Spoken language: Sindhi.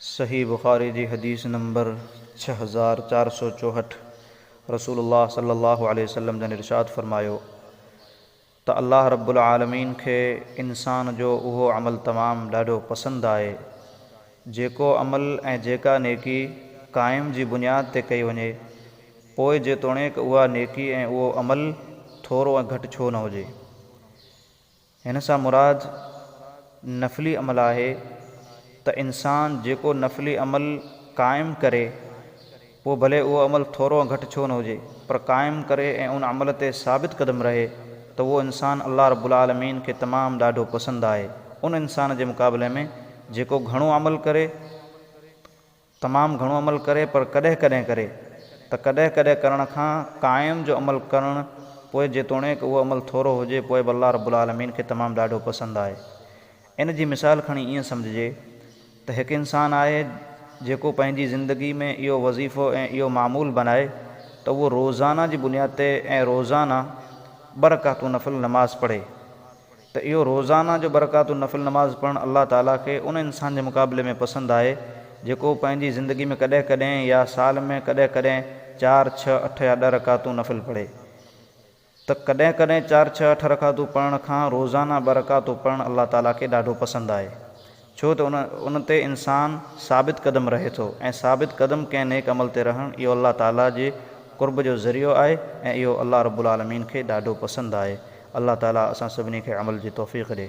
صحيح بخاري جي حديث نمبر 6464 رسول الله صلي الله عليه وسلم جن ارشاد فرمايو ته الله رب العالمين کي انسان جو اهو عمل تمام ڏاڍو پسند آهي جيڪو عمل ۽ جيڪا نيڪي قائم جي بنياد تي ڪئي وڃي پوء جيتوڻيڪ اها نيڪي ۽ اهو عمل ٿورو ۽ گهٽ ڇو نه هجي. هن سان مراد نفلي عمل آهي ته انسان جيڪو نفلي عمل قائم ڪري پوء ڀلي اهو عمل ٿورو ۽ گهٽ ڇو نه هجي پر قائم ڪري ۽ ان عمل تي ثابت قدم رهي ته اهو انسان الله رب العالمين کي تمام ڏاڍو پسند آهي ان انسان جي مقابلي ۾ جيڪو گهڻو عمل ڪري تمام گهڻو عمل ڪري پر ڪڏهن ڪڏهن ڪري ته ڪڏهن ڪڏهن ڪرڻ کان قائم جو عمل ڪرڻ پوء جيتوڻيڪ اهو عمل ٿورو هجي پوء به الله رب العالمين کي تمام ڏاڍو پسند آهي. ان جي مثال کڻي ائين سمجهجي ته هڪ انسان آهي جيڪو پنهنجي زندگي ۾ اهو وظيفو ۽ اهو معمول بنائي ته اهو روزانه جي بنياد تي ۽ روزانه ٻه رڪعتون نفل نماز پڙهي ته اهو روزانه جو ٻه رڪعتون نفل نماز پڙهڻ الله تعاليٰ کي ان انسان جي مقابلي ۾ پسند آهي جيڪو پنهنجي زندگي ۾ ڪڏهن ڪڏهن يا سال ۾ ڪڏهن ڪڏهن چار، ڇهه، اٺ يا ڏهه رڪعتون نفل پڙهي ته ڪڏهن ڪڏهن چار، ڇهه، اٺ رڪعتون پڙهڻ کان روزانه ٻه رڪعتون پڙهڻ الله تعاليٰ کي ڏاڍو پسند آهي. ڇو ته ان ان تي انسان ثابت قدم رهي ٿو ۽ ثابت قدم ڪنهن نيڪ عمل تي رهڻ اهو الله تعاليٰ جي قرب جو ذريعو آهي ۽ اهو الله رب العالمين کي ڏاڍو پسند آهي. الله تعاليٰ اسان سڀني کي عمل جي توفيق ڏي.